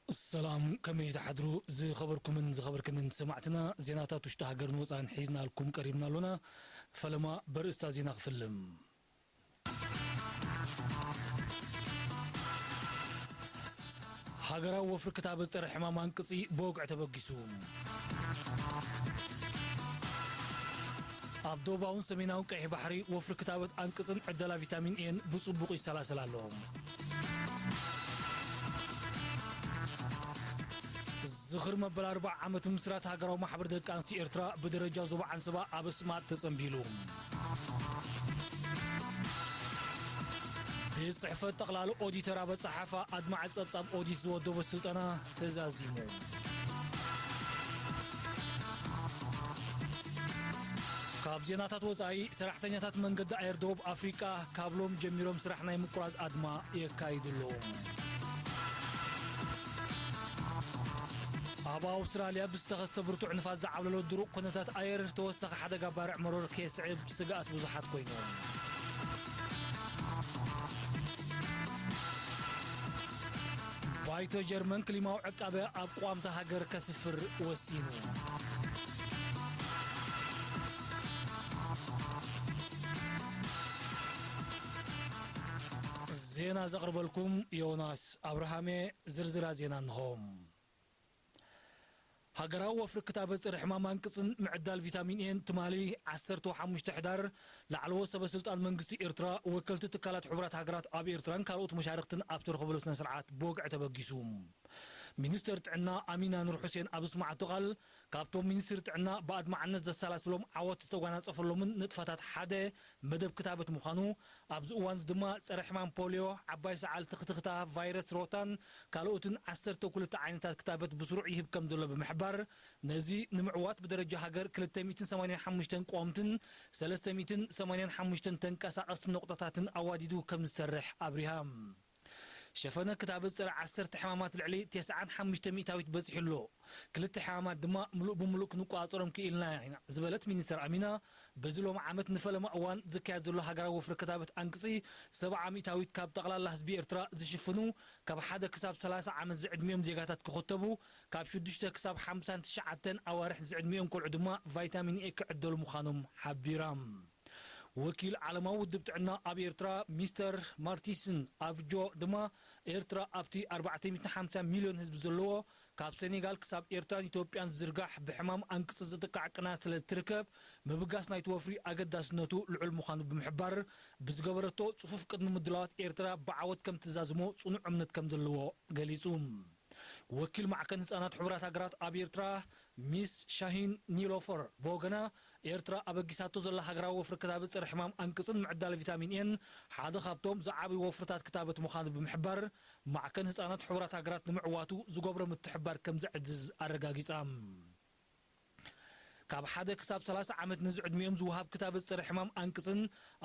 ሰላም፣ ከመይ ትሓድሩ? ዝኸበርኩምን ዝኸበርክንን ሰማዕትና፣ ዜናታት ውሽጢ ሃገርን ወጻእን ሒዝናልኩም ቀሪብና ኣሎና። ፈለማ በርእስታ ዜና ክፍልም። ሃገራዊ ወፍሪ ክታበት ጸረ ሕማም ኣንቅጺ ብወግዒ ተበጊሱ። ኣብ ደቡባውን ሰሜናውን ቀይሕ ባሕሪ ወፍሪ ክታበት ኣንቅጽን ዕደላ ቪታሚን ኤን ብጽቡቕ ይሰላሰል ኣሎ። ዝኽሪ መበል ኣርብዓ ዓመት ምስራት ሃገራዊ ማሕበር ደቂ ኣንስትዮ ኤርትራ ብደረጃ ዞባ ዓንሰባ ኣብ ኣስማጥ ተጸንቢሉ። ቤት ጽሕፈት ጠቕላሊ ኦዲተር ኣብ ኣጸሓሕፋ ኣድማዒ ጸብጻብ ኦዲት ዝወደቦ ስልጠና ተዛዚሙ። ካብ ዜናታት ወጻኢ፣ ሰራሕተኛታት መንገዲ ኣየር ደቡብ ኣፍሪቃ ካብ ሎም ጀሚሮም ስራሕ ናይ ምቁራጽ ኣድማ የካይዱ ኣለዉ። ኣብ ኣውስትራልያ ብዝተኸስተ ብርቱዕ ንፋስ ዝዓብለሎ ድሩቕ ኩነታት ኣየር ተወሳኺ ሓደጋ ባርዕ መሮር ከየስዕብ ስግኣት ብዙሓት ኮይኑ። ባይቶ ጀርመን ክሊማዊ ዕቃበ ኣብ ቅዋምታ ሃገር ከስፍር ወሲኑ። ዜና ዘቕርበልኩም ዮናስ ኣብርሃሜ። ዝርዝራ ዜና እንሆ። ሃገራዊ ወፍሪ ክታበት ጸረ ሕማም ኣንቅጽን ምዕዳል ቪታሚን ኤን ትማሊ ዓሰርተ ሓሙሽተ ሕዳር ላዕለዎት ሰበ ስልጣን መንግስቲ ኤርትራ፣ ወከልቲ ትካላት ሕቡራት ሃገራት ኣብ ኤርትራን ካልኦት መሻርኽትን ኣብ ተረኸበሉ ስነ ስርዓት ብወግዒ ተበጊሱ። ሚኒስተር ጥዕና ኣሚና ኑር ሑሴን ኣብ ዝስማዓቶ ቃል፣ ካብቶም ሚኒስትሪ ጥዕና ብኣድማዕነት ዘሰላስሎም ዓወት ዝተጓናጸፈሎምን ንጥፈታት ሓደ መደብ ክታበት ምዃኑ፣ ኣብዚ እዋንዚ ድማ ጸረ ሕማም ፖልዮ፣ ዓባይ ሰዓል፣ ትኽትኽታ፣ ቫይረስ ሮታን ካልኦትን ዓሰርተ ክልተ ዓይነታት ክታበት ብስሩዕ ይህብ ከም ዘሎ ብምሕባር፣ ነዚ ንምዕዋት ብደረጃ ሃገር ክልተ ሚእትን ሰማንያን ሓሙሽተን ቀወምትን ሰለስተ ሚእትን ሰማንያን ሓሙሽተን ተንቀሳቐስቲ ነቑጣታትን ኣዋዲዱ ከም ዝሰርሕ ኣብሪሃ። ሸፈነ ክታበት ጸረ ዓሰርተ ሕማማት ልዕሊ ተስዓን ሓሙሽተ ሚእታዊት በጺሑ ኣሎ። ክልተ ሕማማት ድማ ምሉእ ብምሉእ ክንቆጻጸሮም ክኢልና ኢና ዝበለት ሚኒስተር ኣሚና፣ በዚ ሎሚ ዓመት ንፈለማ እዋን ዝካየድ ዘሎ ሃገራዊ ወፍሪ ክታበት ኣንቅጺ ሰብዓ ሚእታዊት ካብ ጠቕላላ ህዝቢ ኤርትራ ዝሽፍኑ ካብ ሓደ ክሳብ ሰላሳ ዓመት ዝዕድሚኦም ዜጋታት ክኽተቡ፣ ካብ ሽዱሽተ ክሳብ ሓምሳን ትሽዓተን ኣዋርሕ ዝዕድሚኦም ቆልዑ ድማ ቫይታሚን ኤ ክዕደሉ ምዃኖም ሓቢራ። ወኪል ዓለማዊ ውድብ ጥዕና ኣብ ኤርትራ ሚስተር ማርቲስን ኣቭጆ ድማ፣ ኤርትራ ኣብቲ ኣርባዕተ ሚእትን ሓምሳን ሚልዮን ህዝቢ ዘለዎ፣ ካብ ሰኔጋል ክሳብ ኤርትራን ኢትዮጵያን ዝዝርጋሕ ብሕማም ኣንቅጺ ዝጥቃዕ ቅናት ስለ እትርከብ፣ ምብጋስ ናይቲ ወፍሪ ኣገዳስነቱ ልዑል ምዃኑ ብምሕባር፣ ብዝገበረቶ ጽፉፍ ቅድመ ምድላዋት ኤርትራ ብዓወት ከም ትዛዝሞ ጽኑዕ እምነት ከም ዘለዎ ገሊጹ። ወኪል ማዕከን ህጻናት ሕቡራት ሃገራት ኣብ ኤርትራ ሚስ ሻሂን ኒሎፈር ብወገና፣ ኤርትራ ኣበጊሳቶ ዘላ ሃገራዊ ወፍሪ ክታበት ጸረ ሕማም ኣንቅጽን ምዕዳል ቪታሚን ኤን ሓደ ካብቶም ዝዓበዩ ወፍርታት ክታበት ምዃኑ ብምሕባር፣ ማዕከን ህጻናት ሕቡራት ሃገራት ንምዕዋቱ ዝገብሮ ምትሕብባር ከም ዘዕዝዝ ኣረጋጊጻ። ካብ ሓደ ክሳብ ሰላሳ ዓመት ንዝዕድሚኦም ዝወሃብ ክታበት ጸረ ሕማም ኣንቅጽን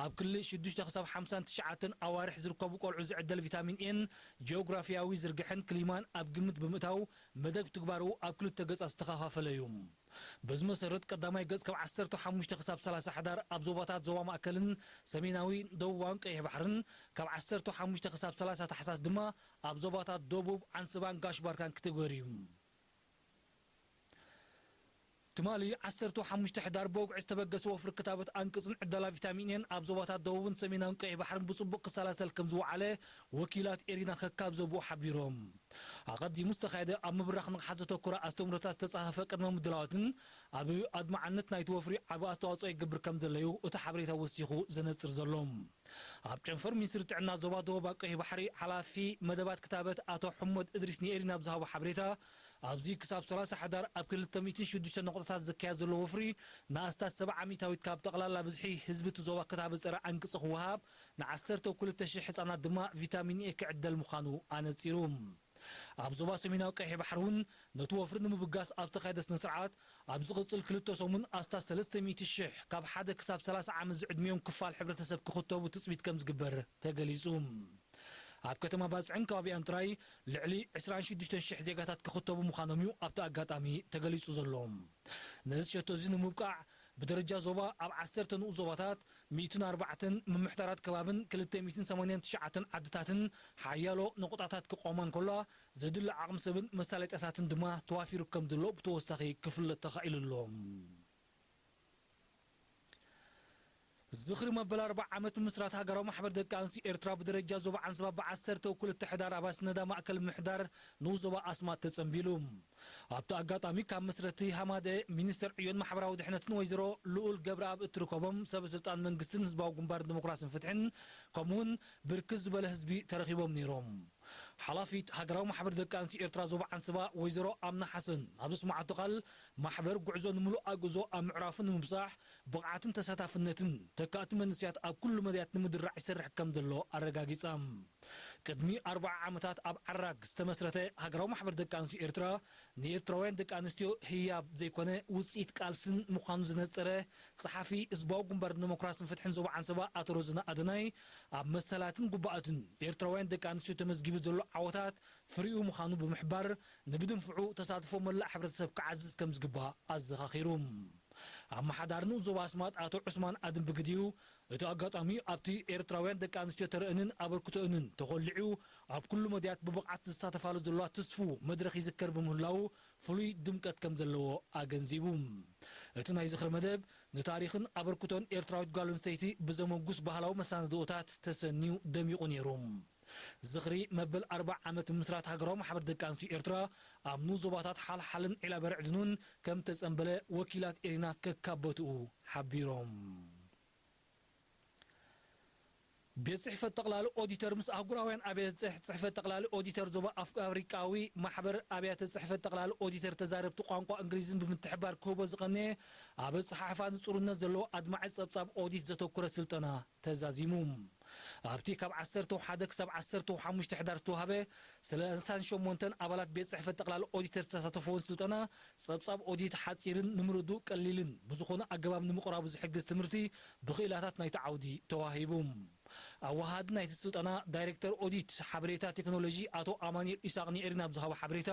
ኣብ ክሊ ሽዱሽተ ክሳብ ሓምሳን ትሽዓተን ኣዋርሕ ዝርከቡ ቆልዑ ዝዕደል ቪታሚን ኤን ጂኦግራፊያዊ ዝርግሐን ክሊማን ኣብ ግምት ብምእታው መደብ ትግባሩ ኣብ ክልተ ገጻት ዝተኸፋፈለ እዩ። በዚ መሰረት ቀዳማይ ገጽ ካብ ዓሰርተ ሓሙሽተ ክሳብ ሰላሳ ሕዳር ኣብ ዞባታት ዞባ ማእከልን ሰሜናዊ ደቡባውን ቀይሕ ባሕርን፣ ካብ ዓሰርተ ሓሙሽተ ክሳብ ሰላሳ ታሕሳስ ድማ ኣብ ዞባታት ደቡብ ዓንስባን ጋሽ ባርካን ክትግበር እዩ። ትማሊ ዓሰርተ ሓሙሽተ ሕዳር ብወግዒ ዝተበገሰ ወፍሪ ክታበት ኣንቅጽን ዕደላ ቪታሚን ኤን ኣብ ዞባታት ደቡብን ሰሜናውን ቀይሕ ባሕርን ብጽቡቕ ክሰላሰል ከም ዝወዓለ ወኪላት ኤሪና ከካብ ዘብኡ ሓቢሮም። ኣቐዲሙ ዝተኻየደ ኣብ ምብራኽ ንቕሓት ዘተኮረ ኣስተምህሮታት ዝተጻፈፈ ቅድመ ምድላዋትን ኣብ ኣድማዕነት ናይቲ ወፍሪ ዓቢ ኣስተዋጽኦ ይገብር ከም ዘለዩ እቲ ሓበሬታ ወሲኹ ዘነጽር ዘሎ። ኣብ ጨንፈር ሚኒስትሪ ጥዕና ዞባ ደቡብ ኣብ ቀይሕ ባሕሪ ሓላፊ መደባት ክታበት ኣቶ ሕሞድ እድሪስ ንኤሪና ኣብ ዝሃቦ ሓበሬታ፣ ኣብዚ ክሳብ ሰላሳ ሕዳር ኣብ ክልተ ሚእትን ሽዱሽተ ነቑጣታት ዝካየድ ዘሎ ወፍሪ ንኣስታት ሰብዓ ሚእታዊት ካብ ጠቕላላ ብዝሒ ህዝቢ እቲ ዞባ ክታበት ጸረ ኣንቅጺ ክወሃብ፣ ንዓሰርተ ክልተ ሽሕ ህጻናት ድማ ቪታሚን ኤ ክዕደል ምዃኑ ኣነጺሩ። ኣብ ዞባ ሰሜናዊ ቀይሕ ባሕሪ እውን ነቲ ወፍሪ ንምብጋስ ኣብ ዝተኻየደ ስነ ስርዓት፣ ኣብ ዝቕጽል ክልተ ሰሙን ኣስታት ሰለስተ ሚእቲ ሽሕ ካብ ሓደ ክሳብ ሰላሳ ዓመት ዝዕድሚኦም ክፋል ሕብረተሰብ ክኽተቡ ትጽቢት ከም ዝግበር ተገሊጹ። ኣብ ከተማ ባጽዕን ከባቢኣን ጥራይ ልዕሊ ዕስራን ሽዱሽተን ሽሕ ዜጋታት ክኽተቡ ምዃኖም እዩ ኣብቲ ኣጋጣሚ ተገሊጹ ዘሎ። ነዚ ሸቶ እዚ ንምብቃዕ ብደረጃ ዞባ ኣብ ዓሰርተ ንኡስ ዞባታት፣ ሚእትን ኣርባዕተን ምምሕዳራት ከባብን ክልተ ሚእትን ሰማንያን ትሽዓተን ዓድታትን ሓያሎ ነቑጣታት ክቋማ እንከላ፣ ዘድሊ ዓቕሚ ሰብን መሳለጥያታትን ድማ ተዋፊሩ ከም ዘሎ ብተወሳኺ ክፍለጥ ተኻኢሉ ኣሎ። ዝኽሪ መበል ኣርብዓ ዓመት ምስራት ሃገራዊ ማሕበር ደቂ ኣንስትዮ ኤርትራ ብደረጃ ዞባ ዓንሰባ ብዓሰርተ ክልተ ሕዳር ኣብ ኣስነዳ ማእከል ምምሕዳር ንኡስ ዞባ ኣስማጥ ተጸንቢሉ። ኣብቲ ኣጋጣሚ ካብ መስረቲ ሃማደ ሚኒስተር ዕዮን ማሕበራዊ ድሕነትን ወይዘሮ ልኡል ገብረኣብ እትርከቦም ሰበ ስልጣን መንግስትን ህዝባዊ ግንባርን ዲሞክራስን ፍትሕን ከምኡውን ብርክት ዝበለ ህዝቢ ተረኺቦም ነይሮም። ሓላፊት ሃገራዊ ማሕበር ደቂ ኣንስትዮ ኤርትራ ዞባ ዓንሰባ ወይዘሮ ኣምና ሓሰን ኣብ ዘስምዓቶ ቃል፣ ማሕበር ጉዕዞ ንምሉእ ኣግዞ ኣብ ምዕራፉ ንምብጻሕ ብቕዓትን ተሳታፍነትን ተካእቲ መንእሰያት ኣብ ኩሉ መዳያት ንምድራዕ ይሰርሕ ከም ዘሎ ኣረጋጊጻ። ቅድሚ ኣርብዓ ዓመታት ኣብ ዓራግ ዝተመስረተ ሃገራዊ ማሕበር ደቂ ኣንስትዮ ኤርትራ፣ ንኤርትራውያን ደቂ ኣንስትዮ ህያብ ዘይኮነ ውጽኢት ቃልስን ምዃኑ ዝነጸረ ጸሓፊ ህዝባዊ ግንባር ዲሞክራስን ፍትሕን ዞባ ዓንሰባ ኣቶ ሮዝና ኣደናይ፣ ኣብ መሰላትን ጉባኣትን ኤርትራውያን ደቂ ኣንስትዮ ተመዝጊቡ ዘሎ ዓወታት ፍሪኡ ምዃኑ ብምሕባር፣ ንብድንፍዑ ተሳትፎ መላእ ሕብረተሰብ ክዓዝዝ ከም ዝግባእ ኣዘኻኺሩ። ኣመሓዳሪ ንኡስ ዞባ ኣስማጥ ኣቶ ዑስማን ኣድም ብግዲኡ፣ እቲ ኣጋጣሚ ኣብቲ ኤርትራውያን ደቂ ኣንስትዮ ተርእንን ኣበርክቶእንን ተኾሊዑ፣ ኣብ ኩሉ መድያት ብብቕዓት ዝሳተፋሉ ዘለዋ ትስፉው መድረኽ ይዝከር ብምህላዉ፣ ፍሉይ ድምቀት ከም ዘለዎ ኣገንዚቡ። እቲ ናይ ዝኽሪ መደብ፣ ንታሪኽን ኣበርክቶን ኤርትራዊት ጓል ኣንስተይቲ ብዘመጉስ ባህላዊ መሰናድኦታት ተሰንዩ ደሚቑ ነይሩ። ዝኽሪ መበል ኣርብዓ ዓመት ምስራት ሃገራዊ ማሕበር ደቂ ኣንስትዮ ኤርትራ ኣብ ንኡስ ዞባታት ሓልሓልን ዒላበርዕድኑን ከም ተጸንበለ ወኪላት ኤሪና ከካበትኡ ሓቢሮም። ቤት ጽሕፈት ጠቕላሊ ኦዲተር ምስ ኣህጉራውያን ኣብያተ ጽሕ-፣ ጽሕፈት ጠቕላሊ ኦዲተር ዞባ ኣፍ-፣ ኣፍሪቃዊ ማሕበር ኣብያተ ጽሕፈት ጠቕላሊ ኦዲተር ተዛረብቲ ቋንቋ እንግሊዝን ብምትሕባር ክህቦ ዝቐነየ ኣብ ኣጸሓሕፋ ንጹርነት ዘለዎ ኣድማዒ ጸብጻብ ኦዲት ዘተኩረ ስልጠና ተዛዚሙ። ኣብቲ ካብ ዓሰርተ ሓደ ክሳብ ዓሰርተ ሓሙሽተ ሕዳር ዝተዋህበ ሰላሳን ሸሞንተን ኣባላት ቤት ጽሕፈት ጠቕላሊ ኦዲተር ዝተሳተፈዎን ስልጠና፣ ጸብጻብ ኦዲት ሓጺርን ንምርድኡ ቀሊልን ብዝኾነ ኣገባብ ንምቕራቡ ዝሕግዝ ትምህርቲ ብኽኢላታት ናይቲ ዓውዲ ተዋሂቡ። ኣወሃሃዲ ናይቲ ስልጠና ዳይሬክተር ኦዲት ሓበሬታ ቴክኖሎጂ ኣቶ ኣማኑኤል ኢሳቕ ንኤሪና ኣብ ዝሃቦ ሓበሬታ፣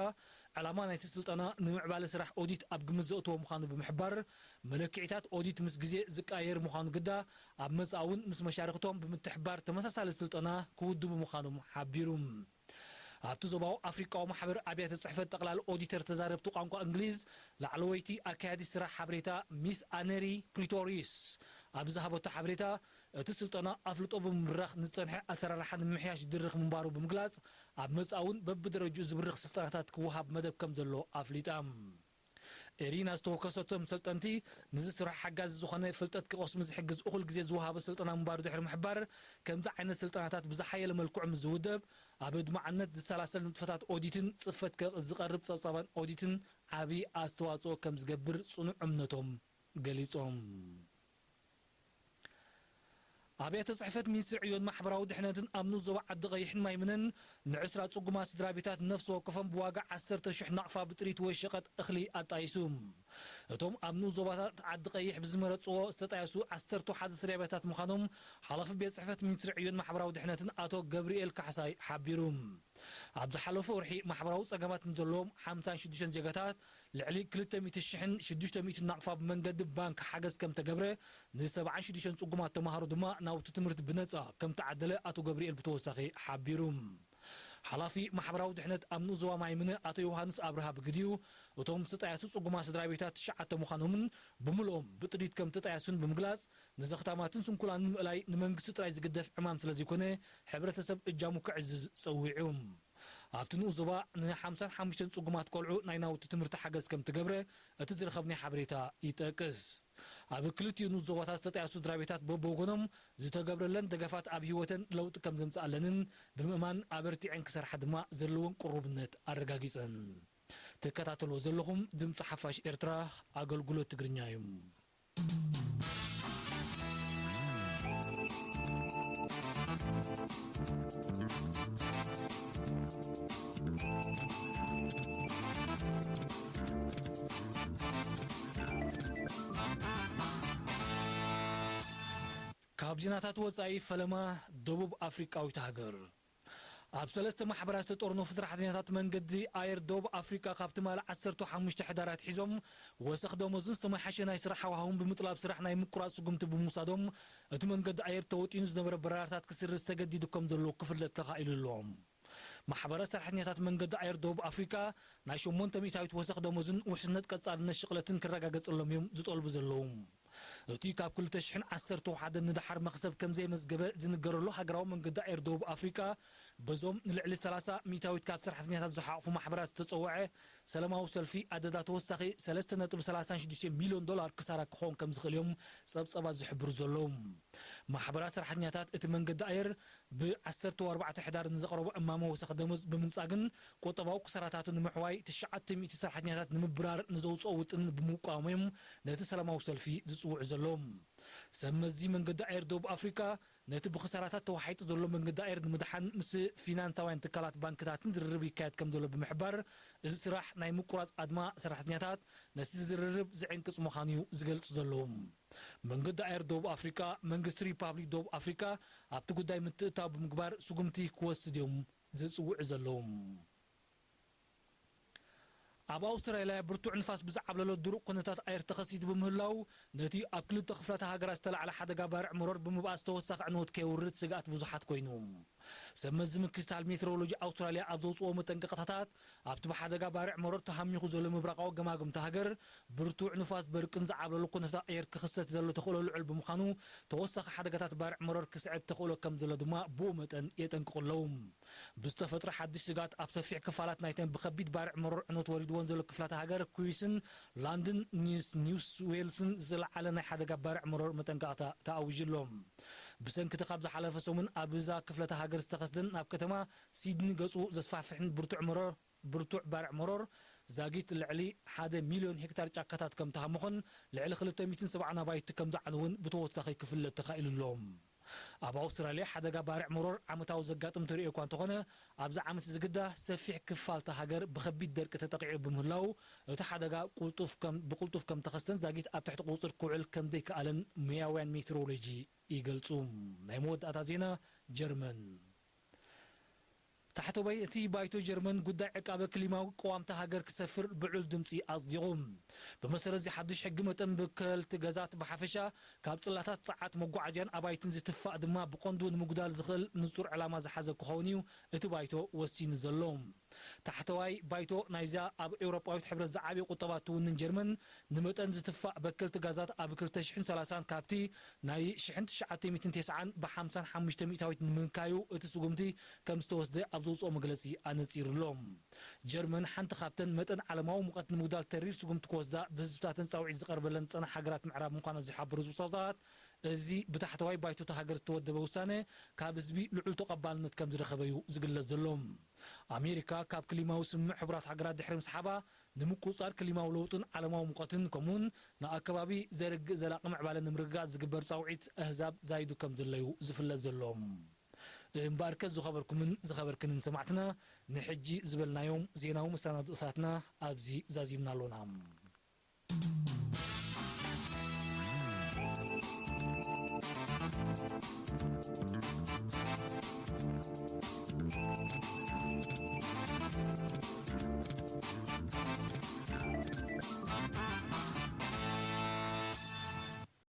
ዕላማ ናይቲ ስልጠና ንምዕባለ ስራሕ ኦዲት ኣብ ግምት ዘእተወ ምዃኑ ብምሕባር፣ መለክዒታት ኦዲት ምስ ግዜ ዝቀያየር ምዃኑ ግዳ፣ ኣብ መጻኢ እውን ምስ መሻርኽቶም ብምትሕባር ተመሳሳሊ ስልጠና ክውድቡ ምዃኖም ሓቢሩ። ኣብቲ ዞባዊ ኣፍሪቃዊ ማሕበር ኣብያተ ጽሕፈት ጠቕላሊ ኦዲተር ተዛረብቲ ቋንቋ እንግሊዝ ላዕለወይቲ ኣካያዲ ስራሕ ሓበሬታ ሚስ ኣነሪ ፕሪቶሪስ ኣብ ዝሃበቶ ሓበሬታ፣ እቲ ስልጠና ኣፍልጦ ብምብራኽ ንዝጸንሐ ኣሰራርሓ ንምምሕያሽ ዝድርኽ ምንባሩ ብምግላጽ፣ ኣብ መጻኢ እውን በብደረጅኡ ዝብርኽ ስልጠናታት ክወሃብ መደብ ከም ዘሎ ኣፍሊጣ። ኤሪና ዝተወከሰቶም ሰልጠንቲ፣ ንዚ ስራሕ ሓጋዚ ዝኾነ ፍልጠት ክቐስሙ ዝሕግዝ እኹል ግዜ ዝወሃበ ስልጠና ምንባሩ ድሕሪ ምሕባር፣ ከምዚ ዓይነት ስልጠናታት ብዝሓየለ መልክዑ ምስ ዝውደብ፣ ኣብ ኣድማዕነት ዝሰላሰል ንጥፈታት ኦዲትን ጽፈት ከ-፣ ዝቐርብ ጸብጻባን ኦዲትን ዓቢ ኣስተዋጽኦ ከም ዝገብር ጽኑዕ እምነቶም ገሊጾም። ኣብያተ ጽሕፈት ሚኒስትሪ ዕዮን ማሕበራዊ ድሕነትን ኣብ ንኡስ ዞባ ዓዲ ቀይሕን ማይምነን ንዕስራ ጽጉማት ስድራ ቤታት ነፍሲ ወከፎም ብዋጋ ዓሰርተ ሽሕ ናቕፋ ብጥሪት ወይ ሸቐጥ እኽሊ ኣጣይሱ። እቶም ኣብ ንኡስ ዞባታት ዓዲ ቀይሕ ብዝመረጽዎ ዝተጣየሱ ዓሰርተ ሓደ ስድራ ቤታት ምዃኖም ሓላፊ ቤት ጽሕፈት ሚኒስትሪ ዕዮን ማሕበራዊ ድሕነትን ኣቶ ገብርኤል ካሕሳይ ሓቢሩ። ኣብ ዝሓለፈ ወርሒ ማሕበራዊ ጸገማት ንዘለዎም ሓምሳን ሽዱሽተን ዜጋታት ልዕሊ ክልተ ሚእቲ ሽሕን ሽዱሽተ ሚእትን ናቕፋ ብመንገዲ ባንክ ሓገዝ ከም ተገብረ፣ ንሰብዓን ሽዱሽተን ጽጉማት ተማሃሮ ድማ ናውቲ ትምህርቲ ብነጻ ከም ተዓደለ ኣቶ ገብርኤል ብተወሳኺ ሓቢሩ። ሓላፊ ማሕበራዊ ድሕነት ኣብ ንኡስ ዞባ ማይምነ ኣቶ ዮሃንስ ኣብርሃ ብግዲኡ፣ እቶም ዝተጣየሱ ጽጉማት ስድራ ቤታት ትሽዓተ ምዃኖምን ብምልኦም ብጥሪት ከም ተጣየሱን ብምግላጽ፣ ንዘኽታማትን ስንኩላንን ምእላይ ንመንግስቲ ጥራይ ዝግደፍ ዕማም ስለ ዘይኮነ፣ ሕብረተሰብ እጃሙ ከዕዝዝ ጸዊዑ። ኣብቲ ንኡስ ዞባ ንሓምሳን ሓሙሽተን ጽጉማት ቆልዑ ናይ ናውቲ ትምህርቲ ሓገዝ ከም ትገብረ እቲ ዝረኸብናዮ ሓበሬታ ይጠቅስ። ኣብ ክልቲኡ ንኡስ ዞባታት ዝተጣየሱ ስድራ ቤታት በብወገኖም ዝተገብረለን ደገፋት ኣብ ህይወተን ለውጢ ከም ዘምጽኣለንን ብምእማን ኣበርቲዐን ክሰርሓ ድማ ዘለወን ቅሩብነት ኣረጋጊጸን። ትከታተልዎ ዘለኹም ድምፂ ሓፋሽ ኤርትራ ኣገልግሎት ትግርኛ እዩ። ካብ ዜናታት ወጻኢ ፈለማ ደቡብ ኣፍሪቃዊት ሃገር። ኣብ ሰለስተ ማሕበራት ዝተጠርነፉ ሰራሕተኛታት መንገዲ ኣየር ደቡብ ኣፍሪቃ ካብ ትማሊ ዓሰርተ ሓሙሽተ ሕዳር ኣትሒዞም ወሰኽ ደሞዝን ዝተመሓሸ ናይ ስራሕ ሃዋህውን ብምጥላብ ስራሕ ናይ ምቁራጽ ስጉምቲ ብምውሳዶም እቲ መንገዲ ኣየር ተወጢኑ ዝነበረ በረራታት ክስርዝ ተገዲዱ ከም ዘሎ ክፍለጥ ተኻኢሉ ኣሎ። ማሕበራት ሰራሕተኛታት መንገዲ ኣየር ደቡብ ኣፍሪቃ ናይ ሸሞንተ ሚእታዊት ወሰኽ ደሞዝን ውሕስነት ቀጻልነት ሽቕለትን ክረጋገጸሎም እዮም ዝጠልቡ ዘለዉ። እቲ ካብ ክልተ ሽሕን ዓሰርተ ሓደን ንደሓር መኽሰብ ከም ዘየመዝገበ ዝንገረሉ ሃገራዊ መንገዲ ኣየር ደቡብ ኣፍሪቃ በዞም ንልዕሊ ሰላሳ ሚእታዊት ካብ ሰራሕተኛታት ዝሓቑፉ ማሕበራት ዝተጸውዐ ሰላማዊ ሰልፊ ኣደዳ ተወሳኺ ሰለስተ ነጥቢ ሰላሳ ሽዱሽተ ሚልዮን ዶላር ክሳራ ክኸውን ከም ዝኽእል እዮም ጸብጸባት ዝሕብሩ ዘለዉ። ማሕበራት ሰራሕተኛታት እቲ መንገዲ ኣየር ብ ዓሰርተ ኣርባዕተ ሕዳር ንዘቕረቦ እማመ ወሰኽ ደሞዝ ብምንጻግን ቁጠባዊ ክሳራታቱ ንምሕዋይ ትሽዓተ ሚእቲ ሰራሕተኛታት ንምብራር ንዘውጽኦ ውጥን ብምቋሞም ነቲ ሰላማዊ ሰልፊ ዝጽውዑ ዘለዉ። ሰብ መዚ መንገዲ ኣየር ደቡብ ኣፍሪቃ ነቲ ብክሳራታት ተዋሒጡ ዘሎ መንገዲ ኣየር ንምድሓን ምስ ፊናንሳውያን ትካላት ባንክታትን ዝርርብ ይካየድ ከም ዘሎ ብምሕባር እዚ ስራሕ ናይ ምቁራጽ ኣድማ ሰራሕተኛታት ነቲ ዝርርብ ዝዕንቅጽ ምዃኑ እዩ ዝገልጹ ዘለዉ። መንገዲ ኣየር ደቡብ ኣፍሪቃ መንግስቲ ሪፓብሊክ ደቡብ ኣፍሪቃ ኣብቲ ጉዳይ ምትእታው ብምግባር ስጉምቲ ክወስድ እዮም ዝጽውዑ ዘለዉ። ኣብ ኣውስትራልያ ብርቱዕ ንፋስ ብዝዓብለሎ ድሩቕ ኩነታት ኣየር ተኸሲቱ ብምህላው ነቲ ኣብ ክልተ ክፍላተ ሃገራት ዝተላዕለ ሓደጋ ባርዕ መሮር ብምብኣስ ተወሳኺ ዕንወት ከየውርድ ስግኣት ብዙሓት ኮይኑ። ሰብ መዚ ምክትታል ሜትሮሎጂ ኣውስትራልያ ኣብ ዘውፅኦ መጠንቀቕታታት ኣብቲ ብሓደጋ ባርዕ መሮር ተሃሚኹ ዘሎ ምብራቓዊ ገማግምቲ ሃገር ብርቱዕ ንፋስ በርቅን ዝዓብለሎ ኩነታት ኣየር ክኽሰት ዘሎ ተኽእሎ ልዑል ብምዃኑ ተወሳኺ ሓደጋታት ባርዕ መሮር ክስዕብ ተኽእሎ ከም ዘሎ ድማ ብኡ መጠን የጠንቅቑ ኣለዉ። ብዝተፈጥረ ሓድሽ ስግኣት ኣብ ሰፊሕ ክፋላት ናይተን ብኸቢድ ባርዕ መሮር ዕንወት ወሪድወን ዘሎ ክፍላተ ሃገር ኩዊንስን ላንድን ኒስ ኒው ዌልስን ዝለዓለ ናይ ሓደጋ ባርዕ መሮር መጠንቀቕታ ተኣዊጁ ኣሎ። ብሰንኪ እቲ ካብ ዝሓለፈ ሰሙን ኣብዛ ክፍለተ ሃገር ዝተኸስደን ናብ ከተማ ሲድኒ ገጹ ዘስፋሕፍሕን ብርቱዕ መሮር ብርቱዕ ባርዕ መሮር ዛጊት ልዕሊ ሓደ ሚልዮን ሄክታር ጫካታት ከም ተሃመኾን ልዕሊ ክልተ ሚእትን ሰብዓን ኣባይቲ ከም ዝዓነውን ብተወሳኺ ክፍለጥ ተኻኢሉ ኣሎ። ኣብ ኣውስትራልያ ሓደጋ ባርዕ መሮር ዓመታዊ ዘጋጥም ተርእዮ እኳ እንተኾነ ኣብዚ ዓመት ዝግዳ ሰፊሕ ክፋልታ ሃገር ብኸቢድ ደርቂ ተጠቂዑ ብምህላው እቲ ሓደጋ ቁልጡፍ ከም ብቁልጡፍ ከም ተኸስተን ዛጊት ኣብ ትሕቲ ቁፅር ክውዕል ከም ዘይከኣለን ሞያውያን ሜትሮሎጂ ይገልጹ። ናይ መወዳእታ ዜና ጀርመን። ታሕተዋይ እቲ ባይቶ ጀርመን ጉዳይ ዕቃበ ክሊማዊ ቅዋምታ ሃገር ክሰፍር ብዑል ድምፂ ኣጽዲቑ። ብመሰረት እዚ ሓድሽ ሕጊ መጠን በከልቲ ገዛት ብሓፈሻ ካብ ጽላታት ጸዓት መጓዓዝያን ኣባይትን ዝትፋእ ድማ ብቐንዱ ንምጉዳል ዝኽእል ንጹር ዕላማ ዝሓዘ ክኸውን እዩ እቲ ባይቶ ወሲኑ ዘሎ። ታሕተዋይ ባይቶ ናይዛ ኣብ ኤውሮጳዊት ሕብረት ዝዓበየ ቁጠባ ትውንን ጀርመን ንመጠን ዝትፋእ በከልቲ ጋዛት ኣብ ክልተ ሽሕን ሰላሳን ካብቲ ናይ ሽሕን ትሽዓተ ሚእትን ተስዓን ብሓምሳን ሓሙሽተ ሚእታዊት ንምንካዩ እቲ ስጉምቲ ከም ዝተወስደ ኣብ ዘውፅኦ መግለፂ ኣነፂሩ ኣሎ። ጀርመን ሓንቲ ካብተን መጠን ዓለማዊ ሙቐት ንምጉዳል ተሪር ስጉምቲ ክወስዳ ብህዝብታተን ፃውዒት ዝቐርበለን ዝፀንሓ ሃገራት ምዕራብ ምዃና ዝሓበሩ ጸብጻባት እዚ ብታሕተዋይ ባይቶ እታ ሃገር ዝተወደበ ውሳነ ካብ ህዝቢ ልዑል ተቐባልነት ከም ዝረኸበ እዩ ዝግለጽ ዘሎ። ኣሜሪካ ካብ ክሊማዊ ስምምዕ ሕቡራት ሃገራት ድሕሪ ምስሓባ ንምቁጽጻር ክሊማዊ ለውጥን ዓለማዊ ሙቐትን ከምኡውን ንኣከባቢ ዘርግእ ዘላቒ ምዕባለ ንምርግጋጽ ዝግበር ጻውዒት ኣህዛብ ዛይዱ ከም ዘለዩ ዝፍለጥ ዘሎ። እምበኣርከ ዝኸበርኩምን ዝኸበርክንን ሰማዕትና ንሕጂ ዝበልናዮም ዜናዊ መሰናድኦታትና ኣብዚ ዛዚምና ኣሎና።